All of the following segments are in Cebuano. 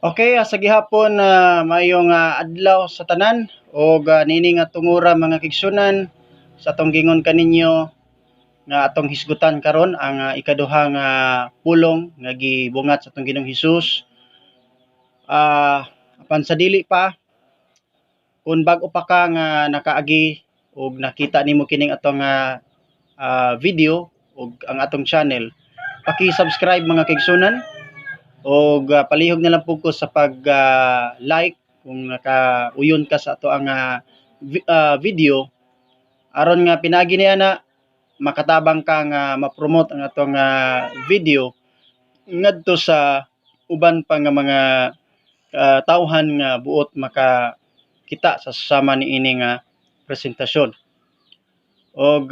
Okay, sa gihapon na maayong adlaw sa tanan ug niini nga tungura, mga kaigsunan, sa atong gingon kaninyo nga atong hisgutan karon ang ikaduha nga pulong nga gibungat sa atong Ginoong Hesus. Apan sa dili pa, kung bag-o pa ka nga nakaagi ug nakita nimo kining atong video ug ang atong channel, paki-subscribe, mga kaigsunan, og palihog na lang pud ko sa pag like kung nakauyon ka sa ato ang video aron nga pinagi niya na makatabang ka nga ma-promote ang atong video ngadto sa uban pa nga mga tawhan nga buot makakita sa sama niini nga presentasyon. Og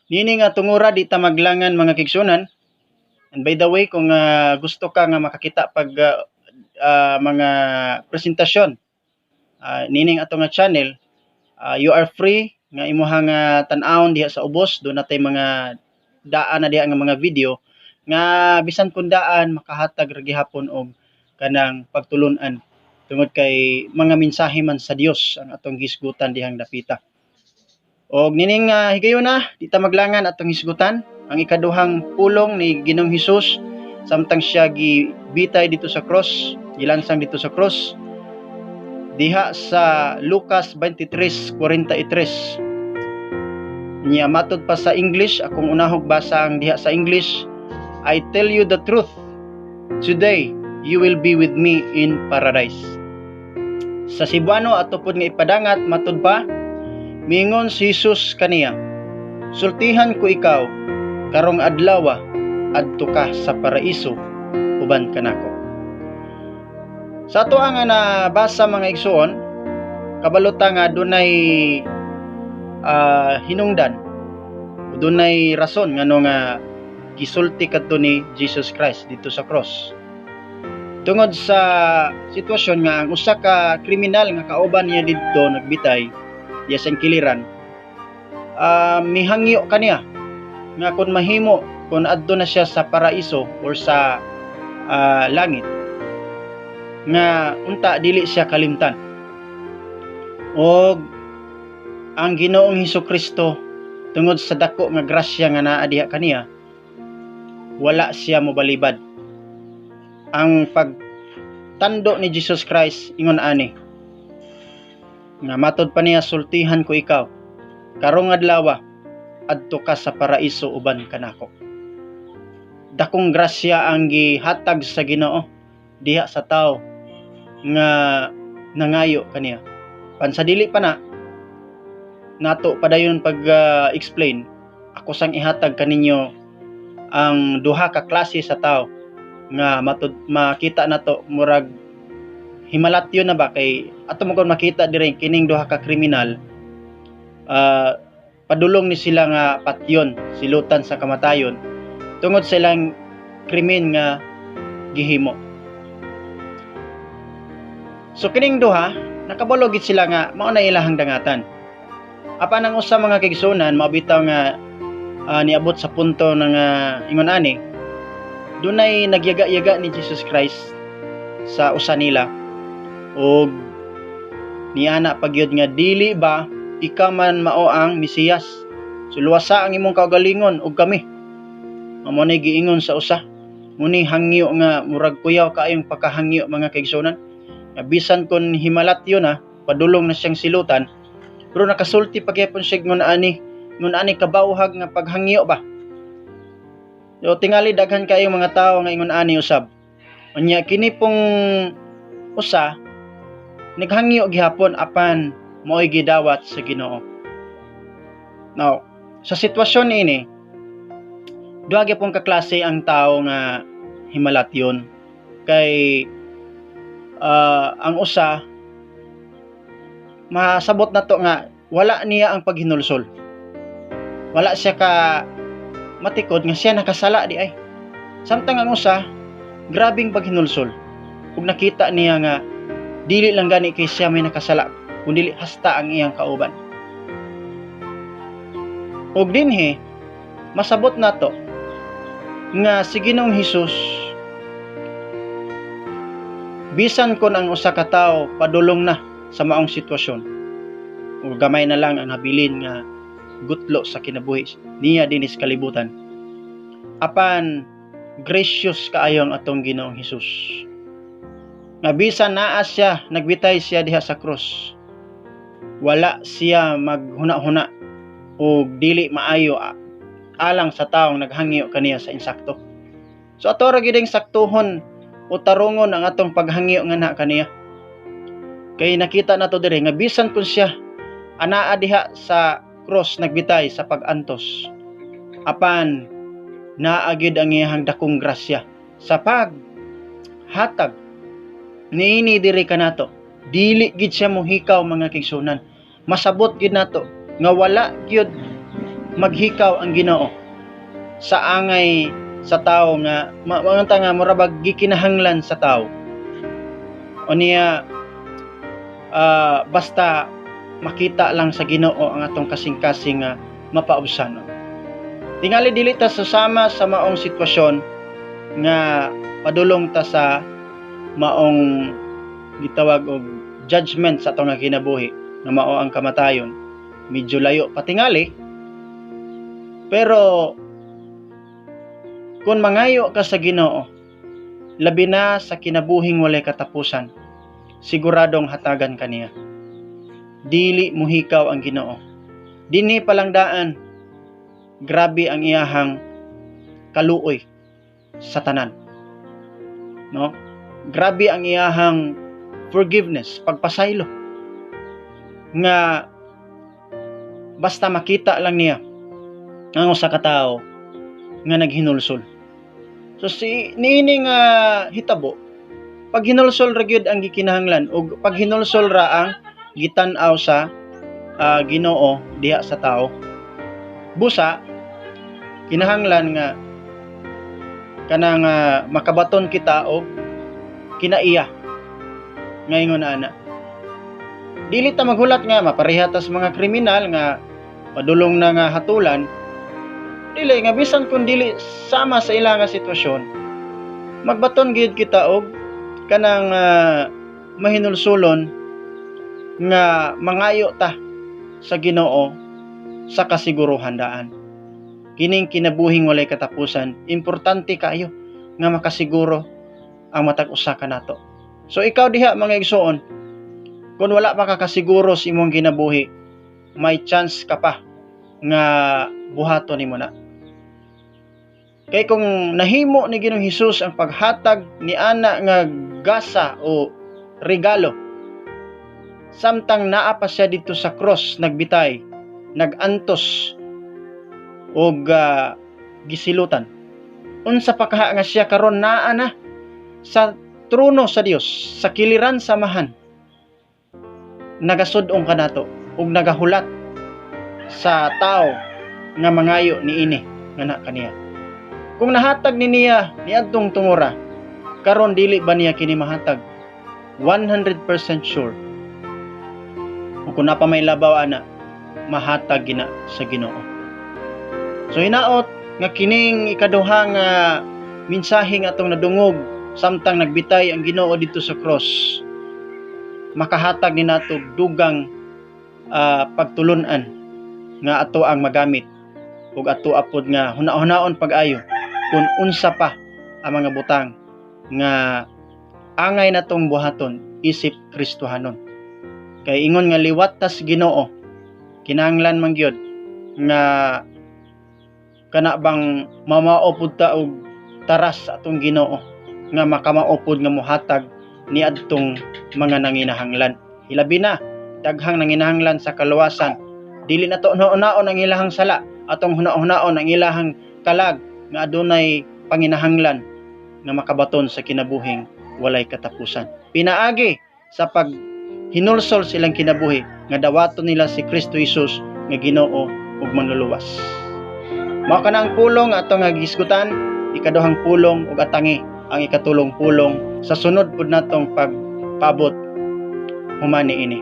niini nga tungura, di ta maglangan, mga kaigsunan. And by the way, kung gusto ka nga makakita pag mga presentasyon nining ato nga channel, you are free nga imuhang tan-awon diha sa ubos. Duna tay mga daan na diha nga mga video nga bisan kun daan makahatag ra gihapon og kanang pagtulun-an tungod kay mga mensahe man sa Dios ang atong hisgutan dihang dapita. Og nining higayuna, di ta maglangan, atong hisgutan ang ikaduhang pulong ni Ginoong Hesus samtang siya gibitay dito sa cross, gilansang dito sa cross, diha sa Lucas 23:43. Niya matod pa sa English, akong unahog basa ang diha sa English, "I tell you the truth, today you will be with me in paradise." Sa Cebuano ato pod nga ipadangat, matod pa, "Mingon si Jesus kaniya, Sultihan ko ikaw, karong adlaw adto ka sa paraiso uban kanako." Sa ato ang nabasa, mga igsuon, kabalo ta nga dunay hinungdan, dunay rason ngano nga gisulti kadto ni Jesus Christ dito sa cross. Tungod sa sitwasyon nga ang usa ka kriminal nga kauban niya didto nagbitay diya sa kiliran, mihangyo kaniya nga kung mahimo, kung adto na siya sa paraiso or sa langit, nga unta dili siya kalimtan. Og ang Ginoong Hesus Kristo, tungod sa dako nga grasya nga naa diha kaniya, wala siya mobalibad. Ang pagtando ni Jesus Christ ingon ani nga matod pa niya, "Sultihan ko ikaw, karong adlaw adto ka sa paraiso uban kanako." Dakong grasya ang gihatag sa Ginoo diha sa tao nga nangayo kaniya. Pan sa dili pa na nato padayon pag explain, ako sang ihatag kaninyo ang duha ka klase sa tao nga matud makita nato murag himalatyon na ba, kay ato mo kon makita diri kining duha ka kriminal, padulong ni sila nga patyon, silutan sa kamatayon tungod sa ilang krimen nga gihimo. So kining duha, nakabalo gid sila nga mao na ilahang dangatan. Apan ang usa, mga kaigsunan, mao bitaw nga niabot sa punto na nga ingon ani, dunay nagyaga-yaga ni Jesus Christ sa usa nila og niana pagyud nga, "Dili ba ikaw man mao ang Mesiyas? So luwasa ang imong kaugalingon ug kami." Mao nay giingon sa usa. Muni hangyo nga murag kuyaw kaayong pagkahangyo, mga kaigsunan. Nga bisan kon himalatyon na, padulong na siyang silutan, pero nakasulti pa gyapon siya ngon ani kabawhag nga paghangyo ba. So tingali daghan kaayong mga tawo nga ingon ani usab. Unya kini pong usa naghangyo gihapon, apan mao'y gidawat sa Ginoo. Now, sa sitwasyon niini, duha gyapon ka klase ang tao nga himalatyon kay ang usa, masabot na to nga wala niya ang paghinulsol. Wala siya ka matikod nga siya nakasala di ay. Samtang ang usa, grabing paghinulsol. Ug nakita niya nga dili lang gani kay siya may nakasala, kundi hasta ang iyang kauban. Ug dinhi masabot nato nga si Ginoong Hesus Bisan kon ang usa ka tawo padulong na sa maong sitwasyon o gamay na lang ang habilin nga gutlo sa kinabuhi niya dinhi sa kalibutan, apan gracious kaayo ang atong Ginoong Hesus nga bisan naa siya, nagbitay siya diha sa krus, wala siya maghuna-huna o dili maayo alang sa taong naghangyo kaniya sa insakto. So ato ra gyud saktuhon o tarungon ang atong paghangyo nga na kaniya. Kay nakita nato diri nga bisan kun siya anaa diha sa cross nagbitay sa pag-antos, apan naa gyud ang iyang dakong grasya sa pag hatag niini diri kanato. Dili gid siya mohikaw, mga kaigsuonan. Masabot gid nato nga wala gyud maghikaw ang Ginoo sa angay sa tao nga mga nga mura bag gikinahanglan sa tao. Unya basta makita lang sa Ginoo ang atong kasing-kasing nga mapaubsanon. Tingali dili ta susama sa maong sitwasyon nga padulong ta sa maong gitawag og judgment sa atong nga kinabuhi nga mao ang kamatayon. Medyo layo patingali, pero kung mangayo ka sa Ginoo, labi na sa kinabuhing walay katapusan, siguradong hatagan kaniya. Dili muhikaw ang Ginoo. Dinhi pa lang daan, grabe ang iyahang kaluoy sa tanan, no? Grabe ang iyahang forgiveness, pagpasaylo, nga basta makita lang niya ang usa ka tawo nga naghinulsol. So si niini nga hitabo, pag hinulsol ra gyud ang gikinahanglan ug pag hinulsol ra ang gitan-aw sa Ginoo diha sa tao. Busa kinahanglan nga kanang makabaton kita og kinaiya ngayon ana. Dili ta maghulat nga mapareha ta sa mga kriminal nga padulong na nga hatulan. Dili nga bisan kung dili sama sa ila nga sitwasyon, magbaton gyud kita og kanang mahinulsulon nga mangayo ta sa Ginoo sa kasiguruhan daan. Kining kinabuhing walay katapusan, importante kaayo nga makasiguro ang matag usa kanato. So ikaw diha, mga igsoon, kung wala pa ka kasiguro sa imong kinabuhi, may chance ka pa nga buhaton nimo na. Kay kung nahimo ni Ginoong Hesus ang paghatag ni ana nga gasa o regalo samtang naa pa siya didto sa cross nagbitay, nagantos og gisilutan, unsa pa kaha nga siya karon naa na sa trono sa Dios, sa kiliran sa Amahan, nagasud-ong kanato ug nagahulat sa tao nga mangayo niini nga na kaniya? Kung nahatag ni niya niadtong tungura, karon dili ba niya kini mahatag? 100% sure. Ug kung naa pa may labaw ana, mahatag gina sa Ginoo. So hinaot nga kining ikaduha nga mensahe nga atong nadungog samtang nagbitay ang Ginoo didto sa cross, makahatag ni nato dugang pagtulunan nga ato ang magamit ug ato apod nga huna-hunaon pag-ayo kung unsa pa ang mga butang nga angay natong buhaton isip Kristohanon. Kay ingon nga liwat tas Ginoo, kinahanglan man gyud nga kana bang mamao pud ta og taras sa atong Ginoo nga makamao pud nga mohatag ni adtong mga nanginahanglan. Hilabi na daghang nanginahanglan sa kaluwasan. Dili na to hunaon ang ilahang sala, atong huna-hunaon ang ilahang kalag nga adunay panginahanglan nga makabaton sa kinabuhing walay katapusan. Pinaagi sa pag hinulsol silang kinabuhi nga dawaton nila si Kristo Jesus nga Ginoo ug Manluluwas. Mao kana ang pulong nga atong gihisgutan, ikaduhang pulong, ug atangi ang ikatulong pulong sa sunod pud natong pagpaabot human niini.